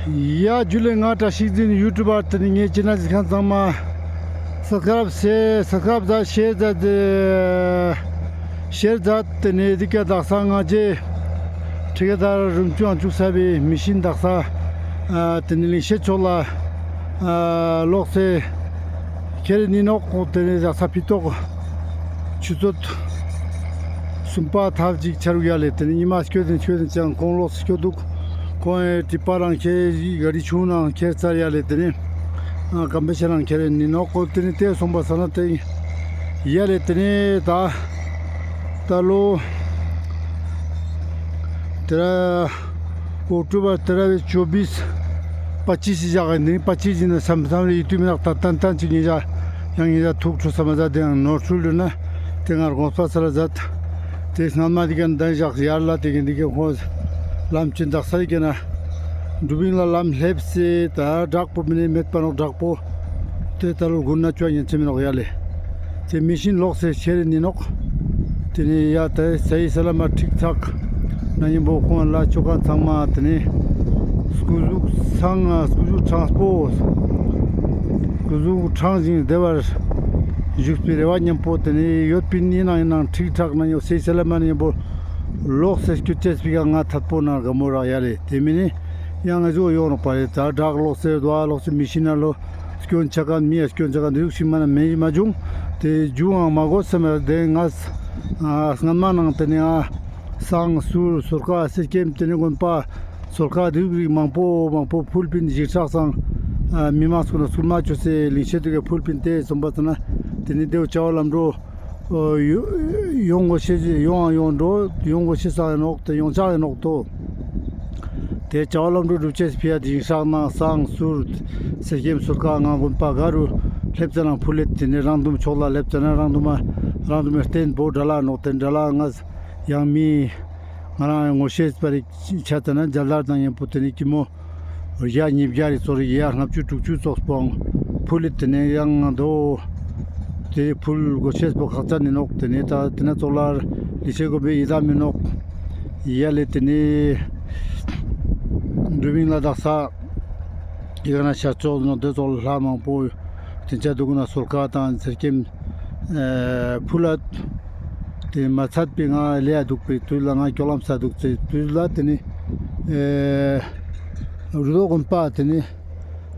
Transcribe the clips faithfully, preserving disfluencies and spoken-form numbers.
ཡ་ཇུ་ལེ། ང་བཀྲ་ཤིས་འཛིན་ཡུ་ཊུབ་པར་ཏེ་ནེ་ངའི་ཅེ་ནལ་གཟིགས་མཁན་ཚང་མ་སབ་སི་ཀ་རབ་ཟེར་སབ་སི་ཀ་རབ་མཛད་ཤེར་མཛད་ཤེར་མཛད་ཏེ་ནེ་དེ་ཀ་དག་ས་ང་ཅེ་ཁྲི་ཀ་དར་རུམ་ཅུ་ཨང་བཅུག་ས་བི་མི་ཤིན་དག་ས་ཨ་ཏེ་ནེ་ལིང་ཤེད་ཕྱོགས་ལ་ཨ་ལོག་སེ་ཁྱེར་ནི་ནོག། ཏེ་ནེ་དག་ས་ཕི་ཏོག་ཆུ་ཚོད་སུམ་པ་ཐབས་ཅིག་ཆ་རུག་ཡ་ལེ། ཏེ་ནེ་ཉི་མ་སྐྱོད་དེ་སྐྱོད་དེ་ཅང་ཁོང་ལོག་སེ་སྐྱོད་དུག། ཁོང་ཨེ་ཊི་པ་རང་ཁྱེར་ག་རི་ཆུང་ནང་ཁྱེར་ཚར་ཡ་ལེ། ཏེ་ནེ་ཨ་ཀམ་པེ་ཤ་རང་ཁྱེར་ནི་ནོག། ཏེ་ནེ་ཏེ་སོང་པ་ས་ན་ཏེ་ཡ་ལེ། ཏེ་ནེ་ད་ད་ལོ་ཏེ་ར་ཨོག་ཊོ་བར་ཏེ་ར་བའི་ཅོ་བིས་པ་ཅིས་ཞག་ནི་པ་ཅིས་ཞིག་ན་སམ་སམ་རེ་ཡི་ཏུ་མི་རག་ད་ཏན་ཏན་ཅིག་ཉེ་ཞག་ཡང་ཉེ་ཞག་ཐུག་ཁྲུ་སམ་མ་ཟ་ཏེ་ཡང་ནོར་ཁྲུལ་ལུ་ན་ཏེ་ང་དགོངས་པ་ས་ལ་ཛད། ཏེ་སྔ་མ་ཏེ་ཀ་ན་ད་ཞག་ཡར་ལ་ཏེ་ཀ་ཏེ་ཀ་ཁོང་ལམ་ཅིག་དག་ས་ཡི་ཀ་ན་འབྲུག་བིང་ལ་ལམ་ལེབས་སེ་ད་བྲག་པོ་མི་ནེ་མེད་པ་ནོག། བྲག་པོ་ཏེ་ད་ལོ་དགུན་ན་ཅོ་ཉན་ཅེས་མི་ནོག་ཡ་ལེ། ཏེ་མི་ཤིན་ལོག་སེ་ཁྱེར་ནི་ནོག། ཏེ་ནེ་ཡ་ཏེ་སའི་ས་ལ་མ་ཁྲིག་ཁྲག་ན་ཉམ་པོ་ཁོང་ལ་ཅོ་ཁན་ཚང་མ་ཏེ་ནེ་སྐུ་གཟུགས་སང་སྐུ་གཟུགས་ཁྲང་པོ་སྐུ་གཟུགས་ཁྲང་ཞིང་བདེ་བར་བཞུགས་པའི་རེ་བ་ཉམ་པོ་ཏེ་ནེ་ཡོད་པིན། ཨིན་ནའང་ཨིན་ནའང་ཁྲིག་ཁྲག་ན་ཉམ་པོ་སའི་ས་ལ་མ་ན་ཉམ་པོ་ལོག་སེ་སྐྱོད་ཅེས་པི་ཀ་ང་ཐད་པོ་ན་ག་མོ་རག་ཡ་ལེ། ཏེ་མི་ནེ་ཡང་ང་ཟུག་ཡོང་ནོག་པ་རེད། ད་བྲག་ལོག་སེ་རྡོ་ལོག་སེ་མི་ཤིན་ན་ལོ་སྐྱོན་ཆ་ཁན་མི་ཡ་སྐྱོན་ཆ་ཁན་རིགས་ཤིག་མ་ན་མེད་མ་བྱུང་། ཏེ་བྱུང་ཡང་མ་གོ་སེ་མ་རེད། ཏེ་ང་ཨ་སྔན་མ་ནང་ཏེ་ནེ་ཨ་སང་ཟུར་ཟུར་ཁ་སེ་ཀེམ་ཏེ་ནེ་དགོན་པ་ཟུར་ཁ་རིགས་རིགས་མང་པོ་མང་པོ་ཕུལ་པིན། ཞིག་ཆགས་སང་ཨ་མི་མང་སུ་ན་སུར་མ་ཅོ་སེ་ལིང་ཤེད་དུ་ག་ཕུལ་པིན། ཏེ་སོང་པ་ས་ན་ཏེ་ནེ་ཏེ་བོ་བྱ་བ་ལམ་འགྲོ་ཨོ་ཡོ་ཡོང་གོ་ཤེས་ཡོང་ཡང་ཡོང་འགྲོ་ཡོང་གོ་ཤེས་ས་ཡིན་ནོག། ཏེ་ཡོང་ཆ་ཡིན་ནོག་ཏོ། ཏེ་བྱ་བ་ལམ་འགྲོ་སྒྲུབ་ཅེས་ཕི་ཡ་ཏེ་ཞིང་ཤག་ནང་སང་ཟུར་སེ་ཀེམ་ཟུར་ཁ་ང་དགོན་པ་ག་རུ་ལེབས་ཙ་ན་ཕུལ་ལེད། ཏེ་ནེ་རང་དུམ་ཕྱོགས་ལ་ལེབས་ཙ་ན་རང་དུམ་རང་དུམ་རྟེན་པོ་དྲ་ལ་ནོག། ཏེ་དྲ་ལ་ང་ཡང་མི་ང་རང་ངོ་ཤེས་པ་རིགས་ཆ་ཙ་ན་རྒྱ་ལར་དང་ཉམ་པོ་ཏེ་ནེ་ཀི་མོ་ཡ་ཉིས་བརྒྱ་རེ་ཙོགས་རེ་ཡ་ལྔ་བཅུ་དྲུག་ཅུ་ཙོགས་པོའང་ཕུལ་ལེད། ཏེ་ནེ་ཡང་ང་དོ་ཏེ་ཕུལ་གོ་ཤེས་པོ་ཁག་ཅན་ཨིན་ནོག། ཏེ་ནེ་ད་ཏེ་ན་ཙོགས་ལ་ལི་ཤེ་གོ་བེ་ཡི་ད་མི་ནོག་ཡ་ལེ། ཏེ་ནེ་འབྲུག་བིང་ལ་དག་ས་ཡི་ག་ན་ཤར་ཕྱོགས་ནོག། ཏེ་ཙོགས་ལ་མང་པོ་ཏེ་ཆ་དུག་ན་ཟུར་ཁ་དང་ཚེར་ཀེམ་ཨེ་ཕུལ་ལད། ཏེ་མ་ཚད་པའི་ང་ལེ་ཡ་དུག་པའི་དུས་ལ་ང་ཀྱོག་ལམ་ས་དུག་ཚེ་དུས་ལ་ཏེ་ནེ་ཨེ་རུ་རྡོ་དགོན་པ་ཏེ་ནེ་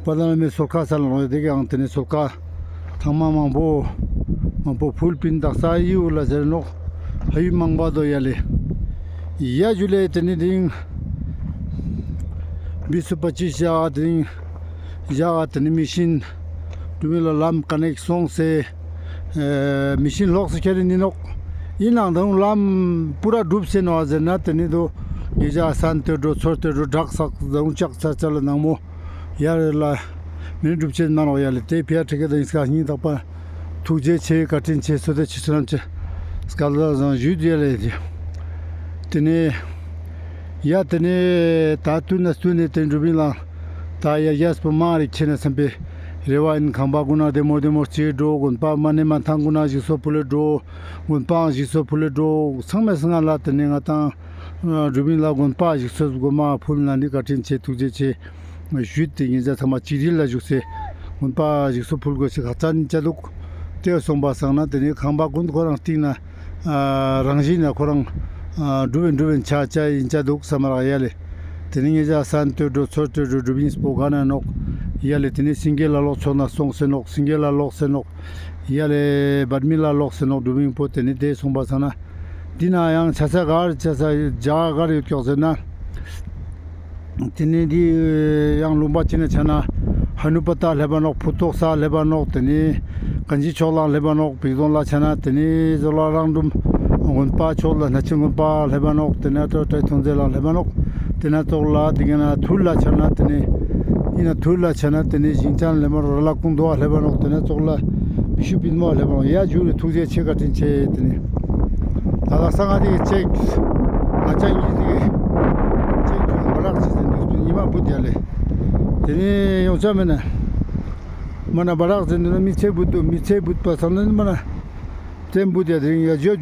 པ་ད་ལ་མེ་ཟུར་ཁ་ས་ལ་ནོག། ཏེ་ཀའང་ཏེ་ནེ་ཟུར་ཁ་ཐང་མ་མང་པོ་མང་པོ་ཕུལ་པིན། དག་ས་ཡིའུ་ལ་ཟེར་ནོག། ཧ་ཡུ་མང་པ་དོ་ཡ་ལེ། ཡ་ཇུ་ལེ། ཏེ་ནེ་དིང་བི་སུ་པ་ཅི་ཞག་དིང་ཞག་ཏེ་ནེ་མི་ཤིན་དུ་མི་ལ་ལམ་ཀ་ནེག་སོང་སེ་ཨེ་མི་ཤིན་ལོག་སེ་ཁྱེར་ནི་ནོག། ཨིན་ནའང་ད་རུང་ལམ་པུ་ར་གྲུབ་སེ་ནོག་ཟེར་ན་ཏེ་ནེ་དོ་ཉེ་ཞག་སན་ཏེ་འགྲོ་ཚོར་ཏེ་འགྲོ་བྲག་སག་ད་རུང་ལྕགས་ཚ་ཚ་ལ་ནང་མོ་ཡར་ལ་མི་ནི་གྲུབ་ཆེན་མ་ནོག་ཡ་ལེ། ཏེ་ཕི་ཡ་ཁྲི་ཀ་དང་ཡིན་སྐ་སྙིང་ཐག་པ་ཐུགས་རྗེ་ཆེ། བཀའ་དྲིན་ཆེ། བསོད་བདེ་ཆེ། བསོད་ནམས་ཆེ། སྐལ་བཟང་ཞུས་ཏེ་ཡ་ལེ། ཏེ་ནེ་ཡ་ཏེ་ནེ་ད་ཏུན་ན་ཏུན་ནེ་ཏེ་འབྲུག་བིང་ལ་ད་ཡ་ཡས་པོ་མང་རིག་ཆེ་ན་བསམ་པའི་རེ་བ་ཨིན། ཁང་པ་གུན་ན་བདེ་མོ་བདེ་མོ་སྐྱེ་འགྲོ། དགོན་པ་མ་ནེ་མ་ཐང་གུན་ན་ཞིག་གསོ་ཕུལ་ལེ་འགྲོ། དགོན་པའང་ཞིག་གསོ་ཕུལ་ལེ་འགྲོ། ཚང་མའི་སྔ་ལ་ཏེ་ནེ་ང་དང་འབྲུག་བིང་ལ་དགོན་པ་ཞིག་གསོ་དགོན་པ་ཕུལ་ན་ནི་བཀའ་དྲིན་ཆེ་ཐུགས་རྗེ་ཆེ་ཞུས་ཏེ་ཉེ་ཞག་ཚང་མ་ཅིག་སྒྲིལ་ལ་བཞུགས་སེ་དགོན་པ་ཞིག་གསོ་ཕུལ་དགོས་ཤེས་ཁག་ཅན་ཅ་དུག། ཏེ་སོང་པ་སང་ན་ཏེ་ནེ་ཁང་པ་གུན་ཁོ་རང་སྟིང་ན་ཨ་རང་བཞིན་ན་ཁོ་རང་ཨ་འགྲུབ་བིན་འགྲུབ་བིན་ཆ་ཆ་ཨིན་ཆ་དུག་སམ་རག་ཡ་ལེ། ཏེ་ནེ་ཉེ་ཞག་སན་ཏེ་འགྲོ་ཚོར་ཏེ་འགྲོ་འགྲུབ་བིན་སྤོ་ག་ན་ནོག་ཡ་ལེ། ཏེ་ནེ་སེང་གེ་ལ་ལོག་ཕྱོགས་ན་སོང་སེ་ནོག། སེང་གེ་ལ་ལོག་སེ་ནོག་ཡ་ལེ། བར་མི་ལ་ལོག་སེ་ནོག་འགྲུབ་བིན་པོ། ཏེ་ནེ་ཏེ་སོང་པ་སང་ན་འདི་ན་ཡང་ཆ་ས་གར་ཆ་ས་ཇ་གར་ཡོད་ཀྱོག་ཟེར་ན། ཏེ་ནེ་འདི་ཡང་ལུང་པ་ཅིག་ན་ཆ་ན་ཧ་ནུ་པ་ཏ་ལེབ་བ་ནོག། ཕུ་ཏོག་ས་ལེབ་བ་ནོག། ཏེ་ནེ་གན་ཇི་ཕྱོགས་ལ་ལེབ་བ་ནོག། བིག་རྫོང་ལ་ཆ་ན་ཏེ་ནེ་ཟོ་ལ་རང་དུམ་དགོན་པ་ཕྱོགས་ལ་ན་ཆེན་དགོན་པ་ལེབ་བ་ནོག། ཏེ་ནེ་ཏོ་ཏྲའི་ཐོན་རྫས་ལ་ལེབ་བ་ནོག། ཏེ་ནེ་ཙོགས་ལ་ཏེ་ནེ་ཐུར་ལ་ཆ་ན་ཏེ་ནེ་ཨིན་ན་ཐུར་ལ་ཆ་ན་ཏེ་ནེ་ཞིང་ཆ་ལེབ་བ་ནོག། ར་ལ་ཀུང་དོ་ལེབ་བ་ནོག། ཏེ་ནེ་ཙོགས་ལ་བི་ཤུ་པིན་མོ་ལེབ་བ་ནོག། ཡ་ཇུ་རེ་ཐུགས་རྗེ་ཆེ་བཀའ་དྲིན་ཆེ། ཏེ་ནེ་ད་ལ་ས་ང་ཏེ་ཅེག་ང་ཅག་གི་ཏེ་ཅེག་ཐུག་བ་རག་ཅེས་ཟེར་འདུག་ཉི་མ་བུད་ཡ་ལེ། ཏེ་ནེ་ཡོང་ཆ་མེད་ན་མ་ན་བ་རག་ཟེར་འདུག་ན་མི་ཚེ་བུད་དུ་མི་ཚེ་བུད་པ་སང་ན་མ་ན་ཏེ་བུད་ཡ་ཏེ་རིང་ཡ་ཇོ།